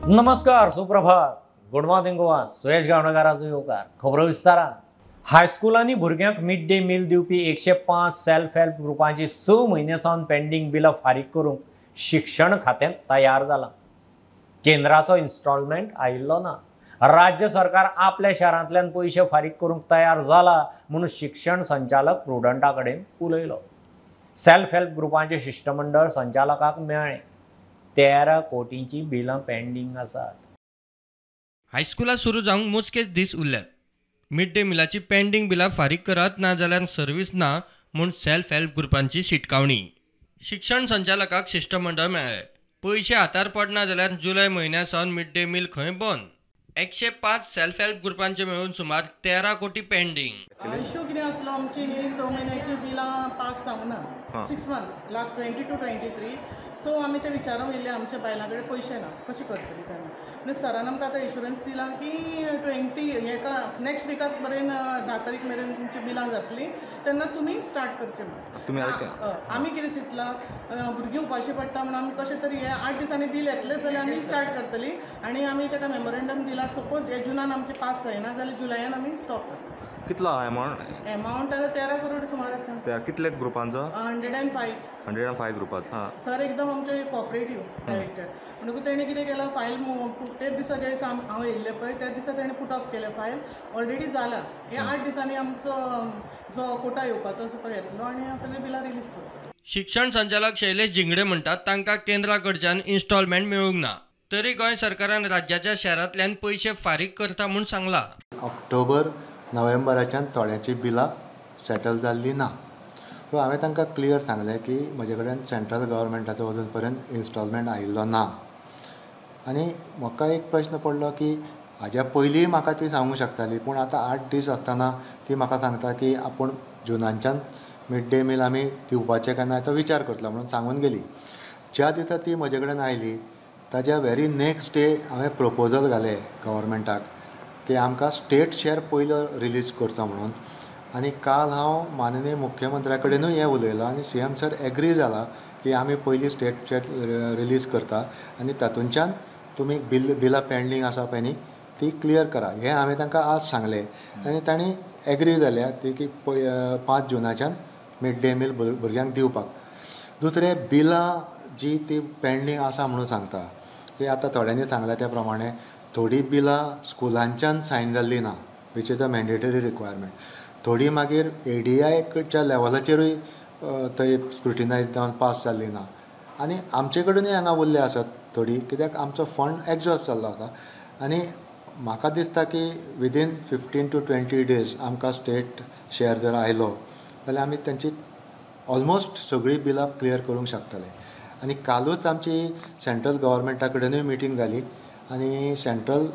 नमस्कार, सुप्रभात, good morning Goa. सुयश गावणकाराचो येवकार. खबरो विस्तारान. हायस्कुलांनी भुरग्यांक मिड डे मील दिवपी 105 सेल्फ हेल्प ग्रुपांची 6 म्हयने सावन पेंडींग बिलां फारीक करूंक शिक्षण खातें तयार जालां. केंद्राचो इन्स्टॉलमेंट आयिल्लो ना. राज्य सरकार आपल्या शारांतल्यान पयशे फारीक करूंक तयार जाला म्हणून शिक्षण संचालक प्रुडंटा कडेन उलयलो. सेल्फ हेल्प ग्रुपांचें शिश्टमंडळ संचालकाक मेळ्ळें. 13 कोटींची बिलां पेंडींग आसात. हायस्कुलां सुरू जावंक मोजकेच दीस उरल्यात. मिड डे मिलाची पेंडींग बिलां फारीक करात ना जाल्यार सर्वीस ना म्हूण सेल्फ हेल्प ग्रुपांची शिटकावणी. शिक्षण संचालकाक शिश्टमंडळ मेळ्ळें. पयशे हातार पडना जाल्यार जुलय म्हयन्या सावन मिड डे मील खंय बंद. 105 सेल्फ हेल्प ग्रुपांचे मेळून सुमार 13 कोटी पेंडींग. इश्यू कितें आसलो आमची न्ही 6 म्हयन्याची बिलां पास जावंक ना. 6 मंथ लास्ट 22-23. सो आमी ते विचारूंक येयल्ले आमच्या बायलां कडेन पयशे ना, कशें करतली तेन्ना. म्हणून सरान आमकां आतां इन्शुरन्स दिला की 20 हेका नेक्स्ट विकाक मेरेन 10 तारीख मेरेन तुमची बिलां जातली तेन्ना तुमी स्टार्ट करचें म्हणून. आमी कितें चिंतलां, भुरगीं उपाशी पडटा म्हणून आमी कशें तरी हे 8 दिसांनी बील येतलें जाल्यार आमी स्टार्ट करतली. आनी आमी ताका मेमोरेंडम दिला, सपोज हे जुनान आमचे पास जायना जाल्यार जुलयान आमी स्टॉप करतले. कितलो अमाउंट? अमाउंट आतां 13 करोड सुमार आसा. कितले ग्रुपांचो? 105. 105 ग्रुपांत. सर एकदम आमचे कॉपरेटीव डायरेक्टर म्हणटकूच तेणें कितें केलां, फायल तेच दिसा ज्या दिसा हांव येयल्लें पळय त्या दिसा तेणें पुट ऑफ केलें, फायल ऑलरेडी जाला. हे 8 दिसांनी आमचो जो कोटा येवपाचो आसा तो येतलो आनी सगळीं बिलां रिलीज करतलो. शिक्षण संचालक शैलेश झिंगडे म्हणटात तांकां केंद्रा कडच्यान इन्स्टॉलमेंट मेळूंक ना, तरी गोंय सरकारान राज्याच्या शहरांतल्यान पयशे फारीक करता म्हूण सांगलां. ऑक्टोबर नोव्हेंबराच्यान थोड्यांची बिलां सेटल जाल्लीं ना. सो हांवें तांकां क्लियर सांगलें की म्हजे कडेन सेंट्रल गव्हर्मेंटाचो अजून पर्यंत इन्स्टॉलमेंट आयिल्लो ना. आनी म्हाका एक प्रश्न पडलो की हाज्या पयलींय म्हाका ती सांगूंक शकताली, पूण आतां 8 दीस आसतना ती म्हाका सांगता की आपूण जुनानच्यान मिड डे मील आमी दिवपाचें काय ना तो विचार करतलो म्हणून सांगून गेली. ज्या दिसा ती म्हजे कडेन आयली ताज्या व्हेरी नेक्स्ट डे हांवें प्रपोजल घालें गव्हर्मेंटाक की आमकां स्टेट शेअर पयलो रिलीज करचो म्हणून. आनी काल हांव माननीय मुख्यमंत्र्या कडेनूय हें उलयलां आनी सी एम सर एग्री जाला की आमी पयली स्टेट शेअर रिलीज करता आनी तातूंच्यान तुमी बिलां पेंडींग आसा पळय न्ही ती क्लियर करा. हें हांवें तांकां आज सांगलें आनी तांणी एग्री जाल्या ती की 5 जुनाच्यान मिड डे मील भुरग्यांक दिवपाक. दुसरें, बिलां जी ती पेंडींग आसा म्हणून सांगता ती आतां थोड्यांनी सांगलां त्या प्रमाणे थोडीं बिलां स्कुलांच्यान सायन जाल्लीं ना, which is a mandatory requirement. थोडीं मागीर ADIच्या लेवलाचेरूय थंय स्क्रुटिनायज जावन पास जाल्ली ना. आनी आमचे कडेनूय हांगा उरले आसात थोडीं, कित्याक आमचो फंड एग्जॉस्ट जाल्लो आसा. आनी म्हाका दिसता की विदीन 15 to 20 days आमकां स्टेट शेअर जर आयलो जाल्यार आमी तांची ऑलमोस्ट सगळीं बिलां क्लियर करूंक शकतले. आनी कालूच आमची सेंट्रल गव्हर्मेंटा कडेनूय मिटींग जाली आनी सेंट्रल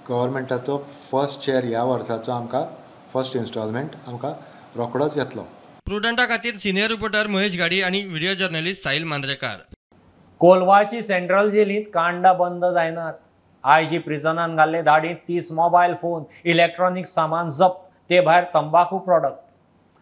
गव्हर्मेंटाचो फर्स्ट शेअर ह्या वर्साचो आमकां फर्स्ट इन्स्टॉलमेंट आमकां रोखडोच येतलो. प्रुडंटा खातीर सिनियर रिपोर्टर महेश गाडी आनी व्हिडिओ जर्नलिस्ट साहिल मांद्रेकार. कोलवाळची सेंट्रल जेलींत कांडा बंद जायनात. आयजी प्रिजनान घाल्ले धाडींत 30 मोबायल फोन, इलेक्ट्रॉनीक सामान जप्त, ते भायर तंबाखू प्रॉडक्ट.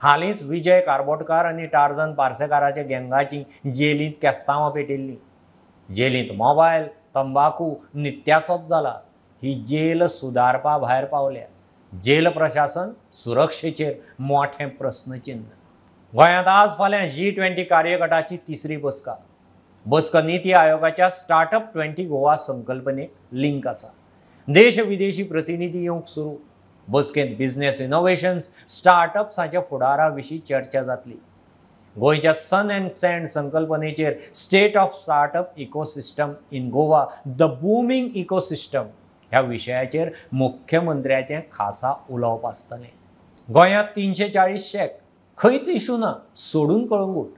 हालींच विजय कारबोटकार आनी टार्जन पार्सेकाराच्या गँगाची जेलींत केस्तांवां पेटिल्लीं. जेलींत मोबायल, तंबाखू नित्याचोच जाला. ही जेल सुदारपा भायर पावल्या. जेल प्रशासन सुरक्षेचेर मोठें प्रस्नचिन्न. गोंयांत आज फाल्यां G20 कार्यगटाची 3री बसका. बसका निती आयोगाच्या स्टार्टअप 20 गोवा संकल्पनेक लिंक आसा. देश विदेशी प्रतिनिधी येवंक सुरू. बसकेंत बिझनेस इनोव्हेशन्स, स्टार्टअप्साच्या फुडारा विशीं चर्चा जातली. गोंयच्या सन अँड सँड संकल्पनेचेर state of startup ecosystem in Goa, the booming ecosystem ह्या विशयाचेर मुख्यमंत्र्याचें खासा उलोवप आसतलें. गोंयांत 340 शॅक, खंयच इशू ना, सोडून कळंगूट.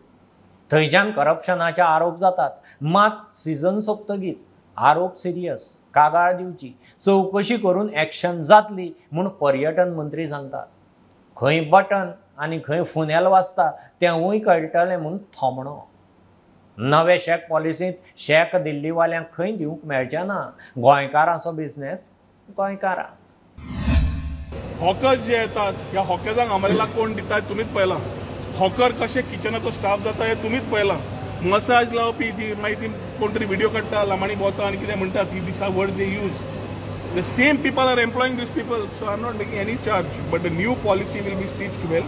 थंयच्यान करप्शनाचे आरोप जातात, मात सिजन सोंपतगीच आरोप सिरियस, कागाळ दिवची, चवकशी करून एक्शन जातली म्हूण पर्यटन मंत्री सांगतात. खंय बटन आनी खंय फुनेल वाजता तेंवूय कळटलें म्हूण थोमणो. नवे शॅक पॉलिसींत शॅक दिल्लीवाल्यांक खंय दिवंक मेळचें ना. गोंयकारांचो बिझनेस गोंयकारांक. हॉकर्स जे येतात ह्या हॉकर्सांक अमरेला कोण दिता तुमीच पळयलां. हॉकर कशे किचनाचो स्टाफ जाता हे तुमीच पळयलां. मसाज लावपी ती मागीर ती कोण तरी व्हिडिओ काडटा, लामाणी भोंवता आनी कितें म्हणटा ती this are word they use. The same people are employing these people, so I am not making any charge, but the new policy will be stitched well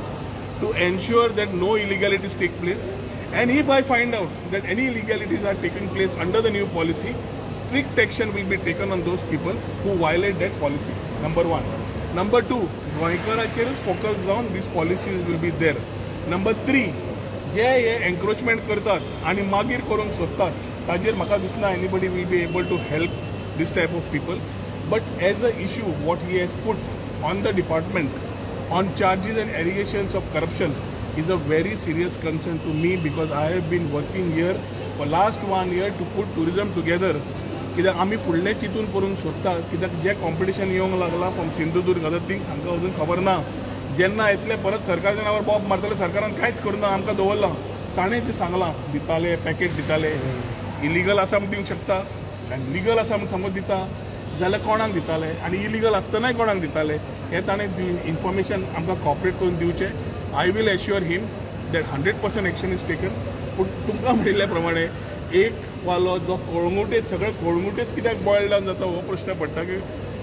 to ensure that no illegalities take place. And if I find out that any illegalities are taking place under the new policy, strict action will be taken on those people who violate that policy. Number one. Number two, गोंयकाराचेर focus जावन these policies will be there. Number three, जे हे encroachment करतात आनी मागीर करूंक सोदतात ताजेर म्हाका दिसना anybody will be able to help this type of people. But as a issue what he has put on the department on charges and allegations of corruption is a very serious concern to me, because I have been working here for last 1 year to put tourism together. कित्याक आमी फुडलें चिंतून करूंक सोदता, कित्याक जें competition येवंक लागलां फ्रॉम सिंधुदुर्ग अदर थिंग्स हांकां अजून खबर ना. जेन्ना येतले परत सरकारच्या नांवार बॉब मारतले, सरकारान कांयच करूं ना, आमकां दवरलां. ताणें जें सांगलां दिताले पॅकेट दिताले, इलिगल आसा म्हूण दिवंक शकता आनी लिगल आसा म्हूण समज दिता जाल्यार कोणाक दिताले आनी इलिगल आसतनाय कोणाक दिताले हें ताणें इन्फॉर्मेशन आमकां कॉपरेट करून दिवचें. I will assure him that 100% action is taken. पूण तुमकां म्हणिल्ल्या प्रमाणे एक वालो जो कळंगुटेच सगळे कळंगुटेच कित्याक बॉयल डावन जाता हो प्रश्न पडटा की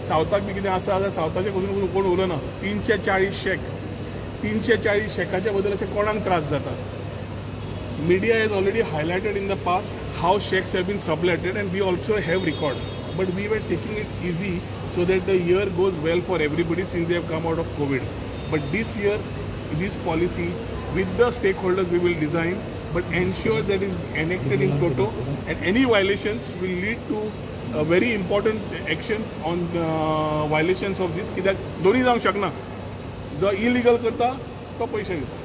सावथाक बी कितें आसा जाल्यार सावथाचें अजून कोण उलयना. 340 शॅक, 340 शॅकाच्या बद्दल अशें कोणाक त्रास जाता. Media has already highlighted in the past how shacks have been subletted and we also have record, but we were taking it easy so that the year goes well for everybody since they have come out of COVID. But this year, this policy with the stakeholders we will design, but ensure that is enacted in toto, and any violations will lead to very important actions on violations of this. कित्याक दोन्ही जावंक शकना, जो illegal करता तो पयशे दिता,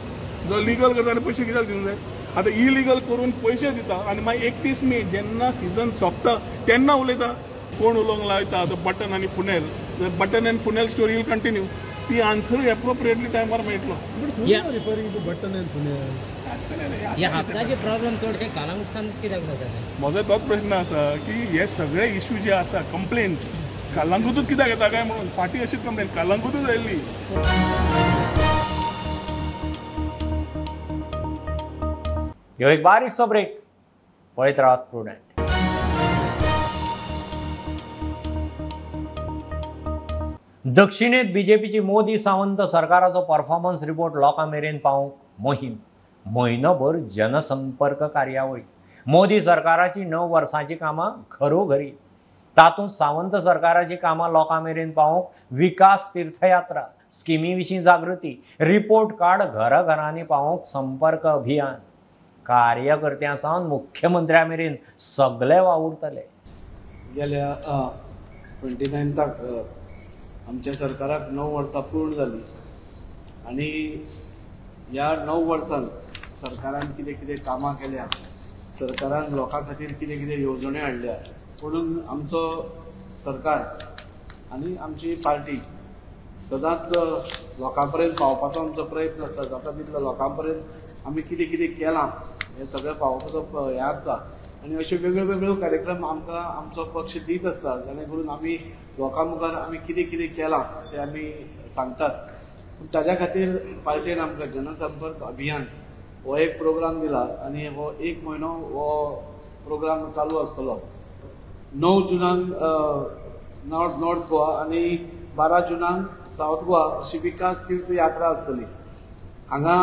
जो लिगल करता आनी पयशे कित्याक दिवंक जाय. आतां इलिगल करून पयशे दिता आनी मागीर 31 मे जेन्ना सिजन सोंपता तेन्ना उलयता. कोण उलोवंक लायता तो बटन आनी funnel, button and funnel story will continue. ती आन्सरूय एप्रोप्रिएटली टायमार मेळटलो. म्हजो तोच प्रश्न आसा की हे सगळे इश्यू जे आसा कंप्लेन्स कलंगूटूच कित्याक येता काय म्हणून. फाटीं अशीच कंप्लेन कलंगूटूच आयिल्ली. ह्यो एक बारीकसो ब्रेक, पळयत रावात प्रुडंट. दक्षिणेत बीजेपीची मोदी सावंत सरकाराचो परफॉर्मन्स रिपोर्ट लोकां मेरेन पावोवंक मोहीम, म्हयनोभर जनसंपर्क कार्यावळी. मोदी सरकाराची 9 वर्सांची कामां घरोघरी, तातूंत सावंत सरकाराची कामां लोकां मेरेन पावोवंक विकास तीर्थयात्रा, स्किमी विशीं जागृती, रिपोर्ट कार्ड घराघरांनी पावोवंक संपर्क अभियान. कार्यकर्त्यां सावन मुख्यमंत्र्या मेरेन सगळे वावुरतले. गेल्या 29 आमच्या सरकाराक 9 वर्सां पूर्ण जाली आनी ह्या 9 वर्सांत सरकारान कितें कितें कामां केल्या, सरकारान लोकां खातीर कितें कितें येवजण्यो हाडल्या. म्हणून आमचो सरकार आनी आमची पार्टी सदांच लोकां पर्यंत पावपाचो आमचो प्रयत्न आसता. जाता तितलो लोकां पर्यंत आमी कितें कितें केलां हें सगळें पावोवपाचो हें आसता आनी अशे वेगळे वेगळे कार्यक्रम आमकां आमचो पक्ष दीत आसता, जेणे करून आमी लोकां मुखार आमी कितें कितें केलां तें आमी सांगतात. पूण ताज्या खातीर पार्टेन आमकां जनसंपर्क अभियान हो एक प्रोग्राम दिला आनी हो 1 म्हयनो हो प्रोग्राम चालू आसतलो. 9 जुनाक नॉर्थ गोवा आनी 12 जुनाक सावथ गोवा अशी विकास तीर्थ यात्रा आसतली. हांगा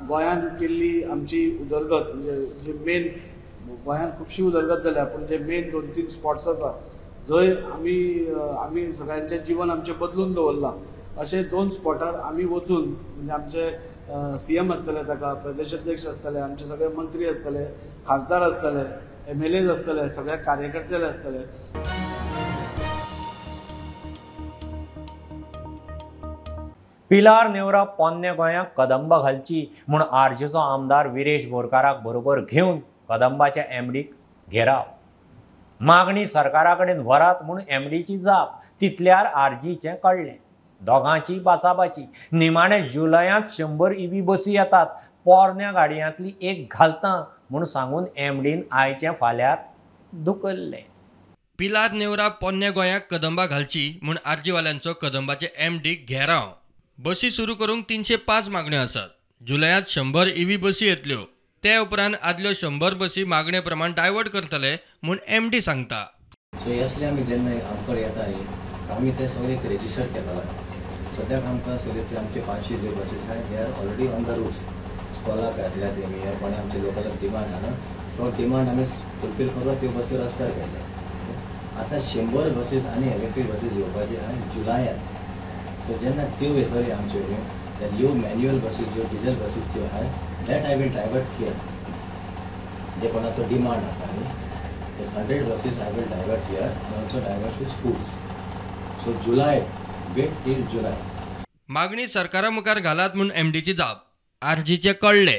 गोंयांत केल्ली आमची उदरगत म्हणजे जे मेन गोंयांत खुबशी उदरगत जाल्या, पूण जे मेन 2-3 स्पॉट्स आसा जंय आमी आमी सगळ्यांचें जिवन आमचें बदलून दवरलां अशे 2 स्पॉटार आमी वचून म्हणजे आमचे CM आसतले, ताका प्रदेश अध्यक्ष आसतले, आमचे सगळे मंत्री आसतले, खासदार आसतले, MLAs आसतले, सगळे कार्यकर्ते आसतले. पिलार नेवरा पोन्ने गोंयाक कदंबा घालची म्हूण आरजीचो आमदार विरेश बोरकाराक बरोबर घेवन कदंबाच्या एमडीक घेराव. मागणी सरकारा कडेन व्हरात म्हूण एमडीची जाप, तितल्यार आरजीचें कळ्ळें. दोगांची बाचाबाची. निमाणे जुलयांत 100 EV बसी येतात, पोरण्या गाडयांतली एक घालता म्हूण सांगून एमडीन आयचें फाल्यार धुकल्लें. पिलार नेवरा पोन्न्या गोंयाक कदंबा घालची म्हूण आरजीवाल्यांचो कदंबाचे एमडीक घेराव. बसी सुरू करूंक 305 मागण्यो आसात. जुलयांत 100 EV बसी येतल्यो, ते उपरांत आदल्यो 100 बसी मागणे प्रमाण डायवर्ट करतले म्हूण एमडी सांगता. सो असले आमी जेन्ना आमकां येता न्ही आमी ते सगळे एक रेजिस्टर केला. सद्याक आमकां सगळे ते आमचे 500 जे बसीस आहात they are already on the routes. स्कॉलाक घातल्या तेमी ह्या कोणें आमचे लोकलाक डिमांड आहा तो डिमांड आमी फुलफील करून त्यो बसी रस्त्यार घातल्या. आतां 100 बसीस आनी इलेक्ट्रीक बसीस येवपाची आहा जुलयान. सो जेन्ना त्यो येतल्यो आमचे कडेन तेन्ना ह्यो मॅन्युअल बसीस ज्यो डिझल बसीस ज्यो आहात that I will divert here. जे कोणाचो डिमांड आसा न्ही 100 buses I will divert here and also divert to schools. So July, wait till July. मागणी सरकारा मुखार घालात म्हूण एमडीची जाप. आरजीचे कळ्ळे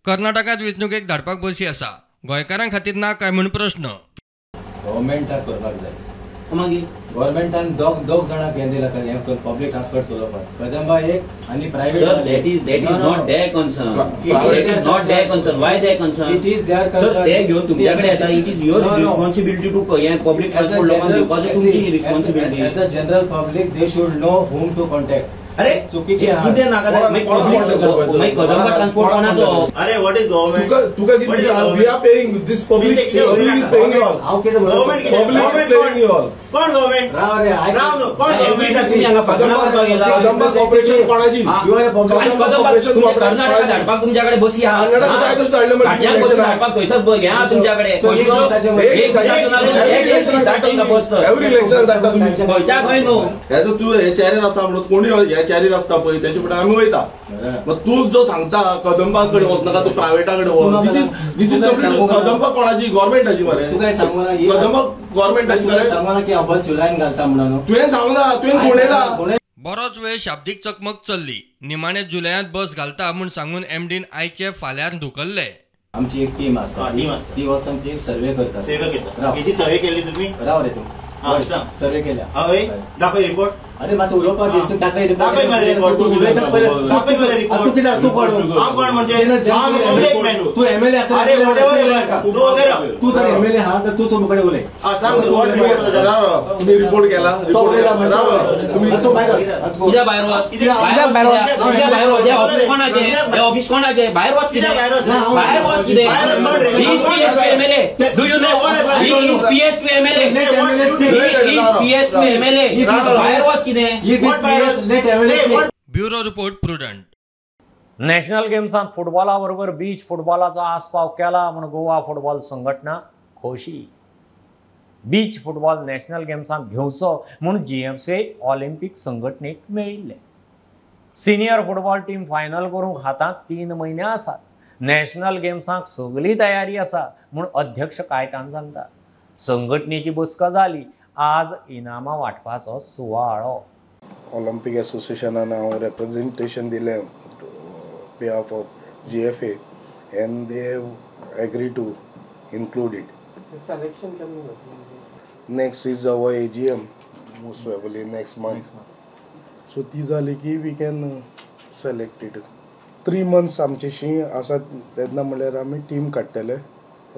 कर्नाटकांत वेंचणुकेक धाडपाक बसी आसा, गोंयकारां खातीर ना काय म्हूण प्रश्न. गव्हर्मेंटाक करपाक जाय. मागीर गव्हर्मेंटान दोग जाणांक हें दिलां हें पब्लीक ट्रान्सपोर्ट चलोवपाक, कदंबा एक आनी private. That is not their concern. That is not their concern. Why their concern? It is their concern. ते घेवन तुमच्या कडेन येता. It is your responsibility to हें पब्लीक ट्रान्सपोर्ट लोकांक दिवपाचो तुमची responsibility. As a general public they should know whom to contact. अरे कितें नाका मागीर कदंबा ट्रान्सपोर्ट कोणाचो? अरे what is government? तुका कितें we are paying this public is paying all. हांव कितें government public is paying all. कोण गव्हर्मेंट? राव रे राव न्हू कोण गव्हर्मेंट? तुमी हांगा फकाणां करपाक गेला. कदंबा कॉर्पोरेशन कोणाची? कदंबा कर्नाटका धाडपाक तुमच्या कडेन बसी आहा. बसी धाडपाक थंयसर हें आहा तुमच्या कडेन. खंयच्या खंय न्हू हेजो तूं हे चॅरीर आसा म्हणून कोणी हे चॅरीर आसता पळय तेंचे फुडें आमी वयता. तूं जो सांगता कदंबा कडेन वचनाका तूं प्रायवेटा कडेन वच. This is Kadamba कोणाची? गव्हर्मेंटाची मरे. तुका सांगू ना कदंबा गव्हर्मेंटाची मरे. सांगू ना की बस जुलयान घालता म्हणून तुवें सांगू ना, तुवें खुणयला. बरोच वेळ शाब्दीक चकमक चल्ली. निमाणे जुलयांत बस घालता म्हूण सांगून एमडीन आयचे फाल्यांर धुकल्ले. आमची एक टीम आसता, ती वचून ती एक सर्वे करता. सर्वे करता. हेची सर्वे केली तुमी? राव रे तूं. सर्वे केल्या. हय दाखय रिपोर्ट. अरे मातसो उलोवपाक दी. तूं दाखय रिपोर्ट. दाखय मरे रिपोर्ट. तूं उलयताच पयलें. दाखय मरे रिपोर्ट. तूं कितें? तूं कोण? हांव कोण म्हणजे? तूं एमएलए आसा. अरे तूं तर एमएलए आहा तर तूं समोर कडेन उलय. सांग तुमी रिपोर्ट केला. कित्याक भायर वच? कित्याक भायर वच? कित्याक भायर वच? हें ऑफिस कोणाचें? हें ऑफिस कोणाचें? भायर वच कितें? भायर वच कितें? He is PS to MLA. Do you know? He is PS to MLA. He is PS to MLA. भायर वच कितें? Bureau report, Prudent. National गेम्सांत फुटबॉला बरोबर बीच फुटबॉलाचो आस्पाव केला म्हूण गोवा फुटबॉल संघटना खोशी. बीच फुटबॉल नॅशनल गेम्सांत घेवचो म्हूण जीएमसी ऑलिम्पीक संघटनेक मेळिल्लें. सिनियर फुटबॉल टीम फायनल करूंक हातांत 3 म्हयने आसात. नॅशनल गेम्सांक सगळी तयारी आसा म्हूण अध्यक्ष कायतान सांगता. संघटनेची बसका जाली. आज इनामां वांटपाचो सुवाळो. ऑलिम्पीक एसोसिएशनान हांव रेप्रेजेंटेशन दिलें behalf of GFA and they have agree to include it. Selection केन्ना जातलें? Next is our AGM most probably next month. So ती जाली की we can select it. 3 months आमचेशी आसा तेन्ना म्हणल्यार आमी टीम काडटले.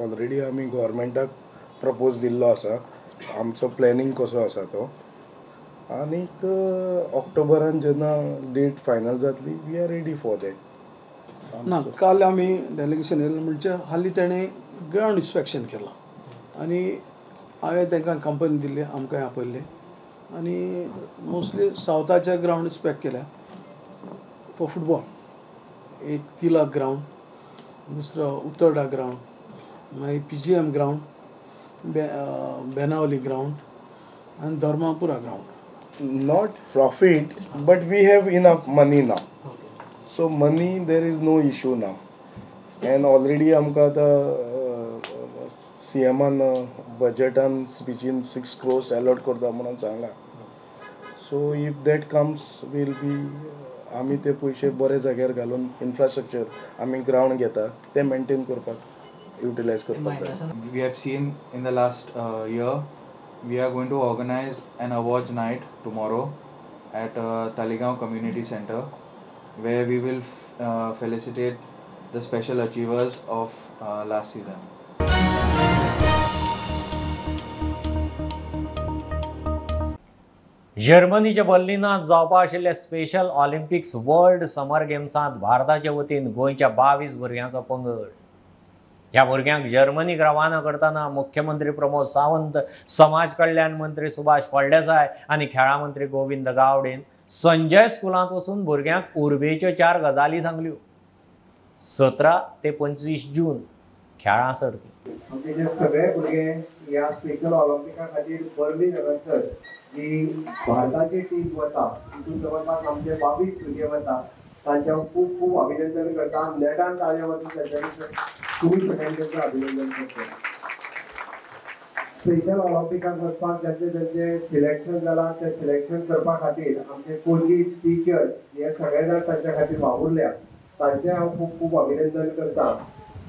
ऑलरेडी आमी गव्हर्मेंटाक प्रपोज दिल्लो आसा आमचो प्लॅनिंग कसो आसा तो. आनीक ऑक्टोबरान जेन्ना डेट फायनल जातली we are ready for that. ना काल आमी डेलिगेशन येयलें म्हणजे हालीं तेणें ग्रावंड इन्स्पेक्शन केलां आनी हांवें तांकां कंपनी दिल्ली, आमकां आपयल्लें आनी मोस्टली सावथाचे ग्रावंड इन्स्पेक्ट केल्या फॉर फुटबॉल. एक तिलाक ग्रावंड, दुसरो उत्तर्डा ग्रावंड, मागीर PGM ground, Benaulim ground आनी Dharmapura ground. Not profit, but we have enough money now. So money there is no issue now. And already आमकां आतां सीएमान बजेटान स्पिचीन 6 crores allot करता म्हणून सांगलां. So if that comes will be आमी ते पयशे बरे जाग्यार घालून इन्फ्रास्ट्रक्चर आमी ग्रावंड घेता ते मेंटेन करपाक युटिलायज करपाक जाय. We have seen in the last year we are going to organize an awards night tomorrow at Taleigao Community Center, where we will felicitate the special achievers of last season. जर्मनीच्या बर्लिनांत जावपा आशिल्ल्या special Olympics world summer गेम्सांत भारताचे वतीन गोंयच्या 22 भुरग्यांचो पंगड. ह्या भुरग्यांक जर्मनीक रवाना करतना मुख्यमंत्री प्रमोद सावंत, समाज कल्याण मंत्री सुभाष फळदेसाय आनी खेळां मंत्री गोविंद गावडेन संजय स्कुलांत वचून भुरग्यांक उर्बेच्यो 4 गजाली सांगल्यो. 17 ते 25 जून खेळां सर्ती. आमचे जे सगळे भुरगे ह्या स्पेशल ऑलिम्पिका खातीर बर्लिन हांगासर जी भारताची टीम वता तितून जवळपास आमचे 22 भुरगे वता, तांचे हांव खूब खूब अभिनंदन करता. नेटान ताळयो वचून तांच्यांनी तुमी सगळ्यांनी तांचें अभिनंदन करता. स्पेशल ऑलिम्पिकाक वचपाक जांचे जांचे सिलेक्शन जालां तें सिलेक्शन करपा खातीर आमचे कोचीस, टिचर्स हे सगळे जाण तांच्या खातीर वावुरल्या, तांचें हांव खूब खूब अभिनंदन करता.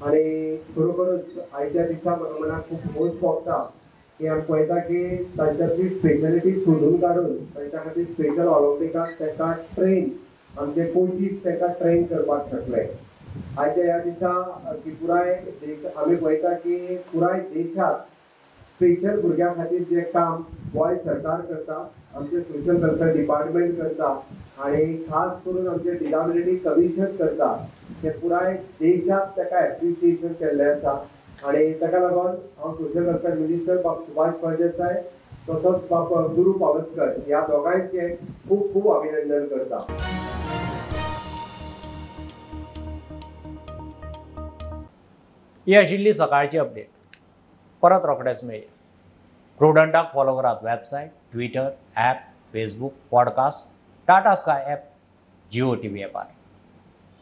आनी खरोखरच आयच्या दिसा म्हाका मनाक खूब खोस भोगता की आमी पळयता की तांच्यांतली स्पेशलिटी सोदून काडून तांच्या खातीर स्पेशल ऑलिम्पिकाक तांकां ट्रेन आमचे कोचीस तांकां ट्रेन करपाक शकले. आयच्या ह्या दिसा की पुराय देश आमी पळयता की पुराय देशांत स्पेशल भुरग्यां खातीर जें काम गोंय सरकार करता, आमचें सोशल वेलफेअर डिपार्टमेंट करता आनी खास करून आमचें डिसेबिलिटी कमिशन करता, तें पुराय देशांत ताका एप्रिसिएशन केल्लें आसा. आनी ताका लागून हांव सोशल वेलफेअर मिनिस्टर बाब सुभाष फळदेसाय तसोच बाब गुरू पावसकर ह्या दोगांयचें खूब खूब अभिनंदन करता. ही आशिल्ली सकाळची अपडेट. परत रोखडेच मेळया. प्रुडंटाक फॉलो करात website, Twitter, app, Facebook, podcast, Tata Sky app, Jio TV ॲपार.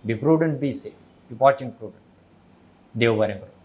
Be prudent, be safe, keep watching Prudent. देव बरें करूं.